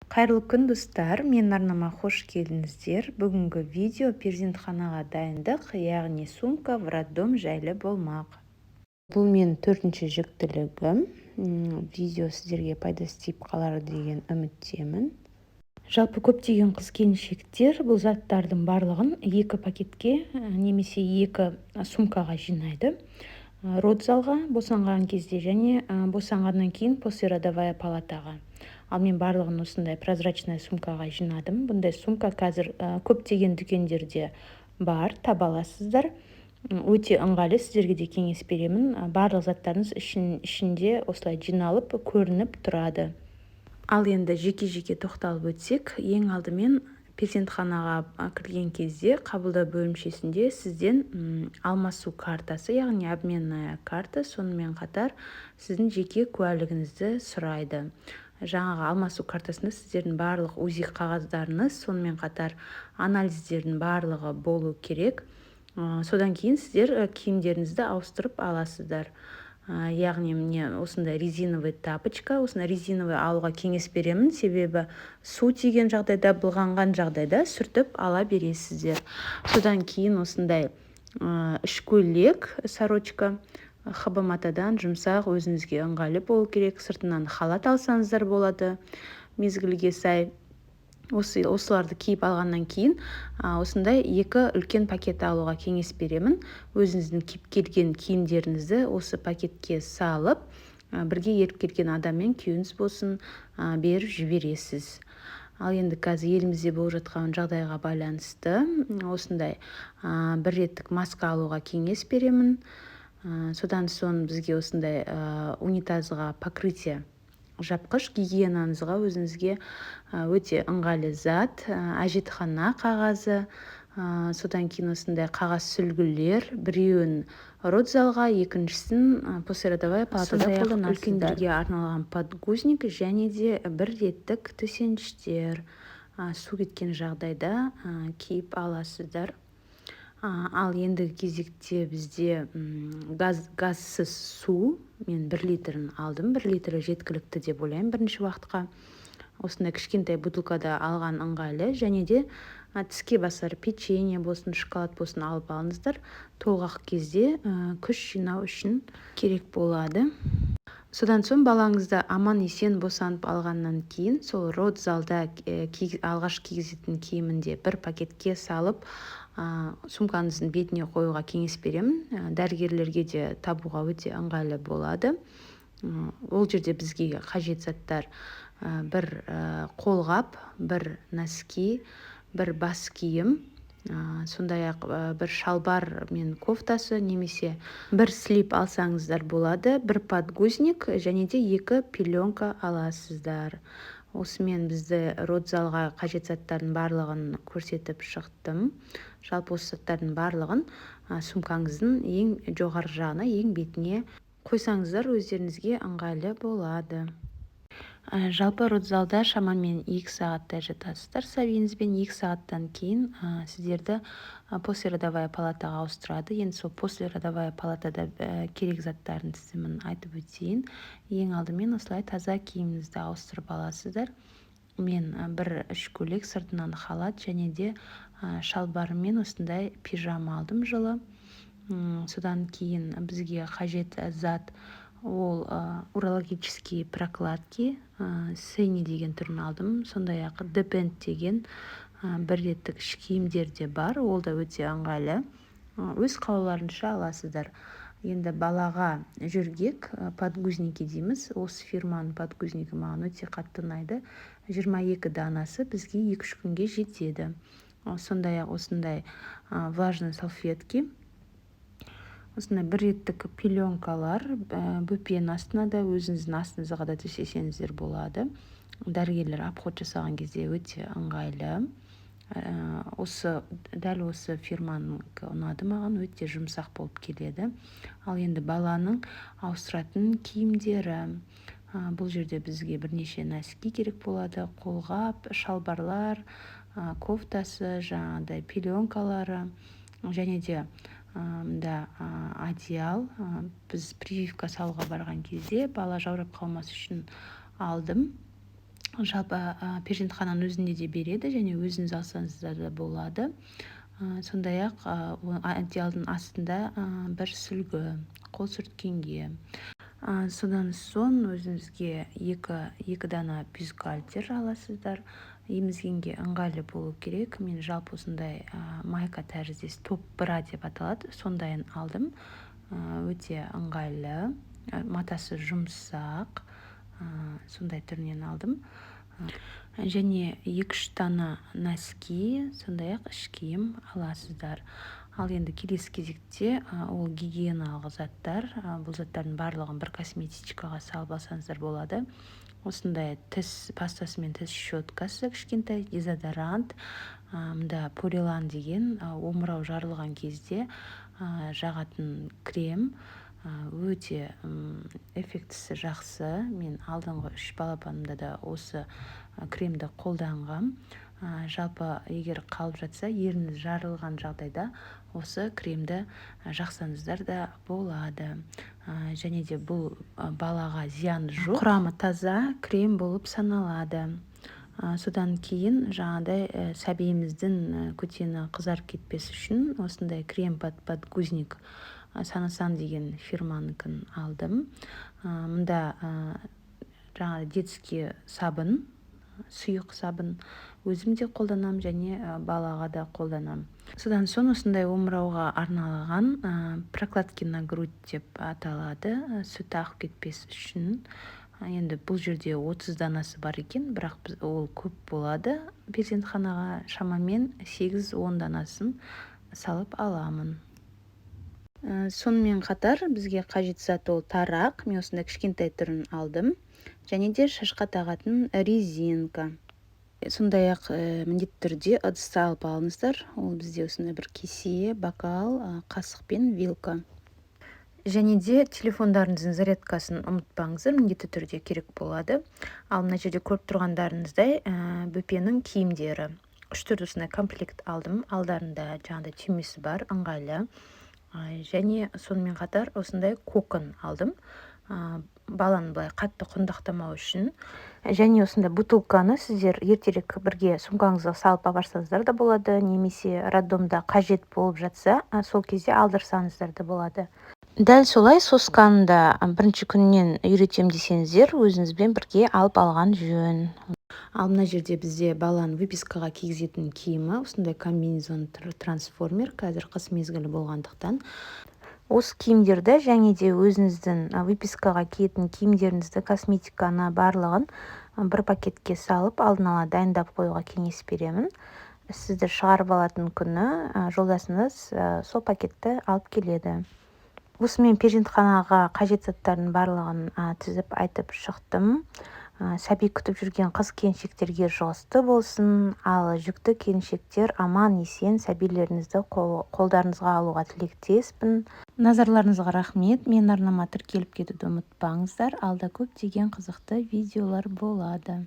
Қайырлы күн, достар! Менің арнама қош келдіңіздер! Бүгінгі видео перзентханаға дайындық, яғни сумка в роддом жайлы болмақ. Бұл менің төртінші жүктілігім. Видео сіздерге пайдасы тиіп қалар деген үміттемін. Жалпы, көптеген қыз келіншектер бұл заттардың барлығын екі пакетке немесе екі сумкаға жинайды: родзалға босанған кезде және босанғаннан кейін послеродовая палатаға. Ал мен барлығын осындай прозрачный сумкаға жинадым. Бұндай сумка қазір көптеген дүкендерде бар, таба аласыздар. Өте ыңғайлы, сіздерге де кеңес беремін. Барлық заттарыңыз ішінде осылай жиналып, көрініп тұрады. Ал енді жеке-жеке тоқталып өтсек, ең алдымен перзентханаға кірген кезде қабылдау бөлімшесінде сізден алмасу картасы, яғни обменная карта, сонымен қатар сіздің жеке куәлігіңізді сұрайды. Жаңағы алмасу картасында сіздердің барлық УЗИ қағаздарыңыз, сонымен қатар анализдердің барлығы болу керек. Содан кейін сіздер киімдеріңізді ауыстырып аласыздар. Яғни, міне, осындай резиновый тапочка. Осындай резиновый алуға кеңес беремін, себебі су тиген жағдайда, былғанған жағдайда сүртіп ала бересіздер. Содан кейін осындай іш көйлек, сорочка, хб матадан, жұмсақ, өзіңізге ыңғайлы болу керек. Сыртынан халат алсаңыздар болады мезгілге сай. Осыларды киіп алғаннан кейін осындай екі үлкен пакет алуға кеңес беремін. Өзіңіздің киіп келген киімдеріңізді осы пакетке салып, бірге еріп келген адаммен, күйеуіңіз болсын, беріп жібересіз. Ал енді қазір елімізде болып жатқан жағдайға байланысты осындай бір реттік маска алуға кеңес беремін. Содан соң бізге осындай унитазға покрытие, жапқыш, гигиенаңызға, өзіңізге өте ыңғайлы зат, әжетхана қағазы, содан кейін осындай қағаз сүлгілер: біреуін родзалға, екіншісін послеродовая палатада қолданасыздар. Үлкендерге арналған подгузник және де бір реттік төсеніштер, су кеткен жағдайда киіп аласыздар. Ал ендігі кезекте бізде газ, газсыз су. Мен 1 литрін алдым, 1 литрі жеткілікті деп ойлаймын бірінші уақытқа. Осындай кішкентай бутылкада алған ыңғайлы. Және де тіске басар печенье болсын, шоколад болсын алып алыңыздар, толғақ кезде күш жинау үшін керек болады. Содан соң балаңызды аман есен босанып алғаннан кейін сол родзалда алғаш кигізетін киімін де бір пакетке салып, сумкаңыздың бетіне қоюға кеңес беремін. Дәрігерлерге де табуға өте ыңғайлы болады. Ол жерде бізге қажет заттар: бір қолғап, бір носки, бір бас киім, сондай ақ бір шалбар мен кофтасы немесе бір слип алсаңыздар болады, бір подгузник және де екі пеленка аласыздар. Осымен бізді родзалға қажет заттардың барлығын көрсетіп шықтым. Жалпы, осы заттардың барлығын сумкаңыздың ең жоғары жағына, ең бетіне қойсаңыздар, өздеріңізге ыңғайлы болады. Жалпы, родзалда шамамен 2 сағаттай жатасыздар сәбиіңізбен. 2 сағаттан кейін сіздерді послеродовая палатаға ауыстырады. Енді сол послеродовая палатада керек заттардың тізімін айтып өтейін. Ең алдымен осылай таза киіміңізді ауыстырып аласыздар. Мен бір іш көйлек, сыртынан халат және де шалбарымен осындай пижама алдым, жылы. Содан кейін бізге қажет зат ол урологические прокладки, Сени деген түрін алдым. Сондай ақ Депенд деген бір реттік іш киімдер де бар, ол да өте ыңғайлы, өз қалауларынша аласыздар. Енді балаға жөргек, подгузники дейміз. Осы фирманың подгузнигі маған өте қатты ұнайды, 22 данасы бізге 2-3 күнге жетеді. Сондай ақ осындай влажный салфетки, осындай бір реттік пеленкалар, бөпенің астына да, өзіңіздің астыңызға да төсесеңіздер болады. Дәрігерлер обход жасаған кезде өте ыңғайлы. Осы, дәл осы фирманікі ұнады маған, өте жұмсақ болып келеді. Ал енді баланың ауыстыратын киімдері. Бұл жерде бізге бірнеше носки керек болады, қолғап, шалбарлар, кофтасы, жаңағыдай пеленкалары және де мында одеял. Біз прививка салуға барған кезде бала жаурап қалмас үшін алдым. Жалпы перзентхананың өзінде де береді және өзіңіз алсаңыздар да болады. Сондай-ақ одеялдың астында бір сүлгі қол сүрткенге. Содан соң өзіңізге екі дана бюстгальтер аласыздар, емізгенге ыңғайлы болу керек. Мен жалпы осындай майка тәріздес, топ бра деп аталады, сондайын алдым. Өте ыңғайлы, матасы жұмсақ, сондай түрінен алдым. Және екі-үш дана носки, сондай-ақ іш киім аласыздар. Ал енді келесі кезекте ол гигиеналық заттар. Бұл заттардың барлығын бір косметичкаға салып алсаңыздар болады. Осындай тіс пастасы мен тіс щеткасы, кішкентай дезодорант. Мында Пурелан деген омырау жарылған кезде жағатын крем, өте эффектісі жақсы. Мен алдыңғы үш балапанымда да осы кремді қолданғам. Жалпы егер қалып жатса, еріңіз жарылған жағдайда осы кремді жақсаңыздар да болады. Және де бұл балаға зияны жоқ, құрамы таза крем болып саналады. Содан кейін жаңағыдай сәбиіміздің көтені қызарып кетпес үшін осындай крем под подгузник Санасан деген фирманікін алдым. Мында жаңағы детский сабын, сұйық сабын, өзім де қолданамын және балаға да қолданамын. Содан соң осындай омырауға арналған прокладки на грудь деп аталады, сүт ағып кетпес үшін. Енді бұл жерде 30 данасы бар екен, бірақ ол көп болады. Перзентханаға шамамен 8-10 данасын салып аламын. Сонымен қатар бізге қажет зат ол тарақ. Мен осындай кішкентай түрін алдым және де шашқа тағатын резинка. Сондай-ақ міндетті түрде ыдыс алып алыңыздар. Ол бізде осындай бір кесе, бокал, қасық пен вилка. Және де телефондарыңыздың зарядкасын ұмытпаңыздар, міндетті түрде керек болады. Ал мына жерде көріп тұрғандарыңыздай, бөпенің киімдері, үш төрт осындай комплект алдым. Алдарында жаңағыдай түймесі бар, ыңғайлы. Және сонымен қатар осындай кокон алдым, баланы былай қатты құндақтамау үшін. Және осындай бутылканы сіздер ертерек бірге сумкаңызға салып апарсаңыздар да болады немесе роддомда қажет болып жатса, сол кезде алдырсаңыздар да болады. Дәл солай сосканы да бірінші күннен үйретем десеңіздер, өзіңізбен бірге алып алған жөн. Ал мына жерде бізде баланың выпискаға кигізетін киімі, осындай комбинезон трансформер. Қазір қыс мезгілі болғандықтан, осы киімдерді және де өзіңіздің выпискаға киетін киімдеріңізді, косметиканы, барлығын бір пакетке салып, алдын ала дайындап қоюға кеңес беремін. Сізді шығарып алатын күні жолдасыңыз сол пакетті алып келеді. Осымен перзентханаға қажет заттардың барлығын тізіп айтып шықтым. Сәби күтіп жүрген қыз келіншектерге жұғысты болсын! Ал жүкті келіншектер аман есен сәбилеріңізді қолдарыңызға алуға тілектеспін. Назарларыңызға рахмет! Менің арнама тіркеліп кетуді ұмытпаңыздар, алда көптеген қызықты видеолар болады.